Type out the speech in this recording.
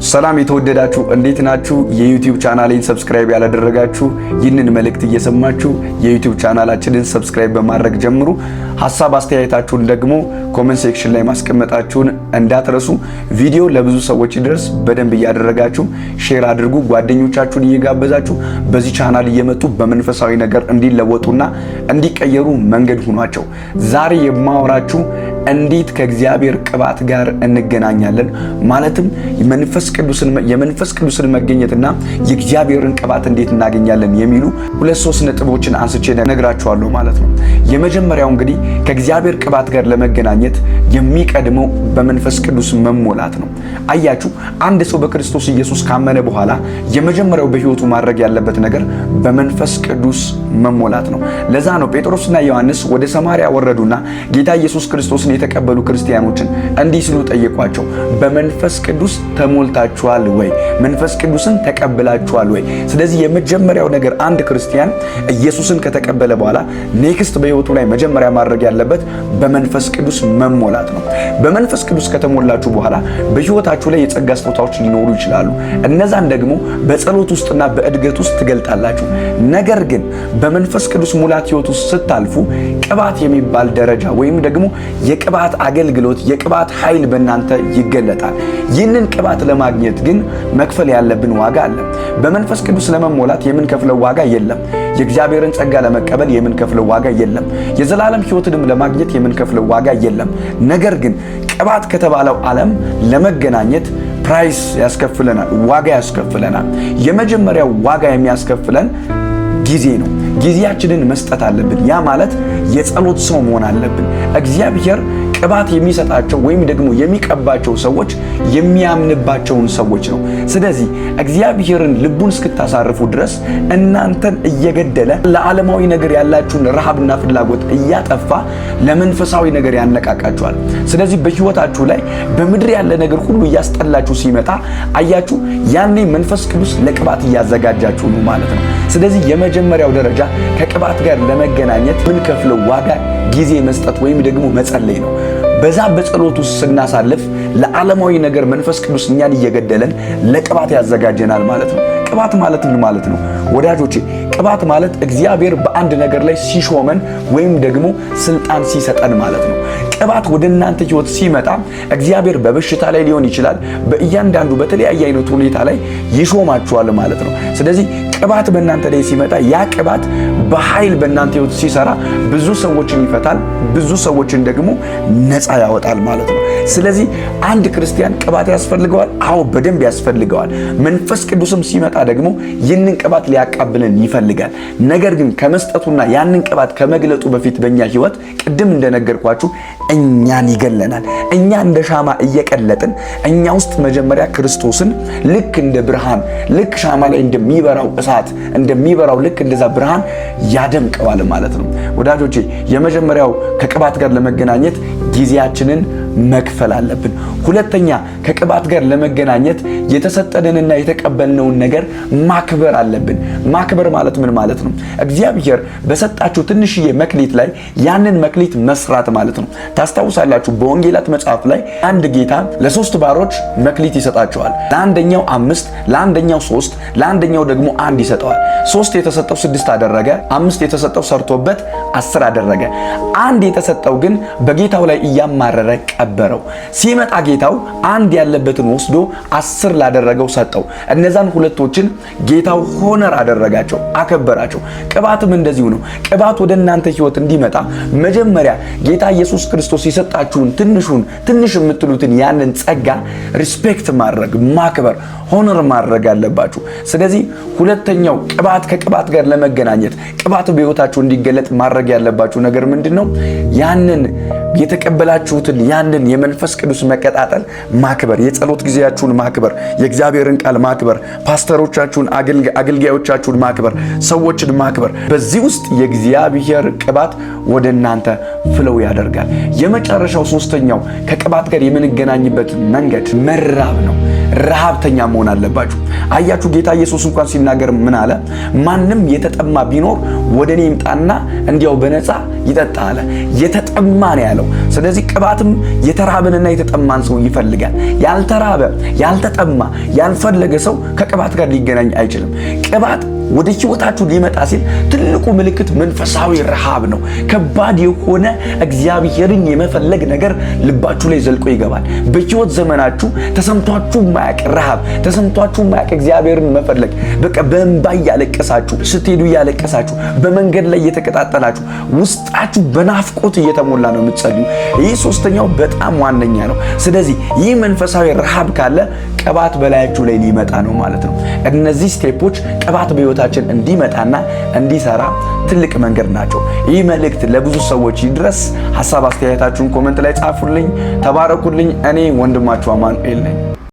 ሰላም የተወደዳችሁ፣ እንዴት ናችሁ? የ YouTube ቻናሌን subscribe ያላደረጋችሁ ይህንን መልእክት እየሰማችሁ የ YouTube ቻናላችንን subscribe በማድረግ ጀምሩ። ሀሳብ አስተያየታችሁን ደግሞ comment section ላይ ማስቀመጣችሁን እንዳትረሱ። ቪዲዮ ለብዙ ሰዎች ይድረስ በደንብ እያደረጋችሁ share አድርጉ። ጓደኞቻችሁን እየጋበዛችሁ በዚህ ቻናል እየመጡ በመንፈሳዊ ነገር እንዲለወጡና እንዲቀየሩ መንገድ ሁኗቸው። ዛሬ የማወራችሁ እንዴት ከእግዚአብሔር ቅባት ጋር እንገናኛለን፣ ማለትም የመንፈስ ቅዱስን መገኘትና የእግዚአብሔርን ቅባት እንዴት እናገኛለን የሚሉ ሁለት ሶስት ነጥቦችን አንስቼ ነግራችኋለሁ ማለት ነው። የመጀመሪያው እንግዲህ ከእግዚአብሔር ቅባት ጋር ለመገናኘት የሚቀድመው በመንፈስ ቅዱስ መሞላት ነው። አያችሁ፣ አንድ ሰው በክርስቶስ ኢየሱስ ካመነ በኋላ የመጀመሪያው በሕይወቱ ማድረግ ያለበት ነገር በመንፈስ ቅዱስ መሞላት ነው። ለዛ ነው ጴጥሮስና ዮሐንስ ወደ ሰማርያ ወረዱና ጌታ ኢየሱስ ክርስቶስን የተቀበሉ ክርስቲያኖችን እንዲህ ሲሉ ጠየቋቸው። በመንፈስ ቅዱስ ተሞልታችኋል ወይ? መንፈስ ቅዱስን ተቀብላችኋል ወይ? ስለዚህ የመጀመሪያው ነገር አንድ ክርስቲያን ኢየሱስን ከተቀበለ በኋላ next በሕይወቱ ላይ መጀመሪያ ማድረግ ያለበት በመንፈስ ቅዱስ መሞላት ነው። በመንፈስ ቅዱስ ከተሞላችሁ በኋላ በሕይወታችሁ ላይ የጸጋ ስጦታዎች ሊኖሩ ይችላሉ። እነዛን ደግሞ በጸሎት ውስጥና በእድገት ውስጥ ትገልጣላችሁ። ነገር ግን በመንፈስ ቅዱስ ሙላት ሕይወት ውስጥ ስታልፉ ቅባት የሚባል ደረጃ ወይም ደግሞ የቅባት አገልግሎት፣ የቅባት ኃይል በእናንተ ይገለጣል። ይህንን ቅባት ለማግኘት ግን መክፈል ያለብን ዋጋ አለ። በመንፈስ ቅዱስ ለመሞላት የምንከፍለው ዋጋ የለም። የእግዚአብሔርን ጸጋ ለመቀበል የምንከፍለው ዋጋ የለም። የዘላለም ሕይወትንም ለማግኘት የምንከፍለው ዋጋ የለም። ነገር ግን ቅባት ከተባለው ዓለም ለመገናኘት price ያስከፍለናል፣ ዋጋ ያስከፍለናል። የመጀመሪያው ዋጋ የሚያስከፍለን ጊዜ ነው። ጊዜያችንን መስጠት አለብን። ያ ማለት የጸሎት ሰው መሆን አለብን። እግዚአብሔር ቅባት የሚሰጣቸው ወይም ደግሞ የሚቀባቸው ሰዎች የሚያምንባቸውን ሰዎች ነው። ስለዚህ እግዚአብሔርን ልቡን እስክታሳርፉ ድረስ እናንተን እየገደለ፣ ለዓለማዊ ነገር ያላችሁን ረሃብና ፍላጎት እያጠፋ ለመንፈሳዊ ነገር ያነቃቃችኋል። ስለዚህ በሕይወታችሁ ላይ በምድር ያለ ነገር ሁሉ እያስጠላችሁ ሲመጣ አያችሁ፣ ያኔ መንፈስ ቅዱስ ለቅባት እያዘጋጃችሁ ነው ማለት ነው። ስለዚህ የመጀመሪያው ደረጃ ከቅባት ጋር ለመገናኘት ምንከፍለው ዋጋ ጊዜ መስጠት ወይም ደግሞ መጸለይ ነው። በዛ በጸሎት ውስጥ ስናሳልፍ ለዓለማዊ ነገር መንፈስ ቅዱስ እኛን እየገደለን ለቅባት ያዘጋጀናል ማለት ነው። ቅባት ማለት ምን ማለት ነው ወዳጆቼ? ቅባት ማለት እግዚአብሔር በአንድ ነገር ላይ ሲሾመን ወይም ደግሞ ስልጣን ሲሰጠን ማለት ነው። ቅባት ወደ እናንተ ሕይወት ሲመጣ እግዚአብሔር በበሽታ ላይ ሊሆን ይችላል፣ በእያንዳንዱ በተለያየ አይነት ሁኔታ ላይ ይሾማችኋል ማለት ነው። ስለዚህ ቅባት በእናንተ ላይ ሲመጣ ያ ቅባት በኃይል በእናንተ ሕይወት ሲሰራ ብዙ ሰዎችን ይፈታል፣ ብዙ ሰዎችን ደግሞ ነፃ ያወጣል ማለት ነው። ስለዚህ አንድ ክርስቲያን ቅባት ያስፈልገዋል። አዎ፣ በደንብ ያስፈልገዋል። መንፈስ ቅዱስም ሲመጣ ደግሞ ይህንን ቅባት ሊያቃብለን ይፈልጋል። ነገር ግን ከመስጠቱና ያንን ቅባት ከመግለጡ በፊት በእኛ ሕይወት ቅድም እንደነገርኳችሁ እኛን ይገለናል። እኛ እንደ ሻማ እየቀለጥን እኛ ውስጥ መጀመሪያ ክርስቶስን ልክ እንደ ብርሃን፣ ልክ ሻማ ላይ እንደሚበራው እሳት እንደሚበራው ልክ እንደዛ ብርሃን ያደምቀዋል ማለት ነው። ወዳጆቼ፣ የመጀመሪያው ከቅባት ጋር ለመገናኘት ጊዜያችንን መክፈል አለብን። ሁለተኛ ከቅባት ጋር ለመገናኘት የተሰጠንንና የተቀበልነውን ነገር ማክበር አለብን። ማክበር ማለት ምን ማለት ነው? እግዚአብሔር በሰጣችሁ ትንሽዬ መክሊት ላይ ያንን መክሊት መስራት ማለት ነው። ታስታውሳላችሁ፣ በወንጌላት መጽሐፍ ላይ አንድ ጌታ ለሶስት ባሮች መክሊት ይሰጣቸዋል። ለአንደኛው አምስት፣ ለአንደኛው ሶስት፣ ለአንደኛው ደግሞ አንድ ይሰጠዋል። ሶስት የተሰጠው ስድስት አደረገ። አምስት የተሰጠው ሰርቶበት 10 አደረገ። አንድ የተሰጠው ግን በጌታው ላይ እያማረረ ቀበረው። ሲመጣ ጌታው አንድ ያለበትን ወስዶ 10 ላደረገው ሰጠው። እነዛን ሁለቶችን ጌታው honor አደረጋቸው፣ አከበራቸው። ቅባትም እንደዚሁ ነው። ቅባት ወደ እናንተ ህይወት እንዲመጣ መጀመሪያ ጌታ ኢየሱስ ክርስቶስ የሰጣችሁን ትንሹን፣ ትንሽ የምትሉትን ያንን ጸጋ respect ማድረግ፣ ማክበር፣ honor ማድረግ አለባችሁ። ስለዚህ ሁለተኛው ቅባት ከቅባት ጋር ለመገናኘት፣ ቅባት በህይወታችሁ እንዲገለጥ ማድረግ ያለባችሁ ነገር ምንድን ነው? ያንን የተቀበላችሁትን ያንን የመንፈስ ቅዱስ መቀጣጠል ማክበር፣ የጸሎት ጊዜያችሁን ማክበር፣ የእግዚአብሔርን ቃል ማክበር፣ ፓስተሮቻችሁን፣ አገልጋዮቻችሁን ማክበር፣ ሰዎችን ማክበር። በዚህ ውስጥ የእግዚአብሔር ቅባት ወደ እናንተ flow ያደርጋል። የመጨረሻው ሶስተኛው ከቅባት ጋር የምንገናኝበት መንገድ መራብ ነው። ረሃብተኛ መሆን አለባችሁ። አያችሁ፣ ጌታ ኢየሱስ እንኳን ሲናገር ምን አለ? ማንም የተጠማ ቢኖር ወደ እኔ ይምጣና እንዲያው በነፃ ይጠጣ አለ። የተጠማ ነው ያለው። ያለው። ስለዚህ ቅባትም የተራበንና የተጠማን ሰው ይፈልጋል። ያልተራበ፣ ያልተጠማ፣ ያልፈለገ ሰው ከቅባት ጋር ሊገናኝ አይችልም። ቅባት ወደ ህይወታችሁ ሊመጣ ሲል ትልቁ ምልክት መንፈሳዊ ረሃብ ነው። ከባድ የሆነ እግዚአብሔርን የመፈለግ ነገር ልባችሁ ላይ ዘልቆ ይገባል። በህይወት ዘመናችሁ ተሰምቷችሁ ማያቅ ረሃብ፣ ተሰምቷችሁ ማያቅ እግዚአብሔርን መፈለግ፣ በቃ በእንባ እያለቀሳችሁ ስትሄዱ እያለቀሳችሁ፣ በመንገድ ላይ እየተቀጣጠላችሁ፣ ውስጣችሁ በናፍቆት እየተሞላ ነው የምትጸልዩ። ይህ ሶስተኛው በጣም ዋነኛ ነው። ስለዚህ ይህ መንፈሳዊ ረሃብ ካለ ቅባት በላያችሁ ላይ ሊመጣ ነው ማለት ነው። እነዚህ step ኦች ቅባት በህይወታችን እንዲመጣና እንዲሰራ ትልቅ መንገድ ናቸው። ይህ መልእክት ለብዙ ሰዎች ይድረስ። ሀሳብ አስተያየታችሁን comment ላይ ጻፉልኝ። ተባረኩልኝ። እኔ ወንድማችሁ አማኑኤል ነኝ።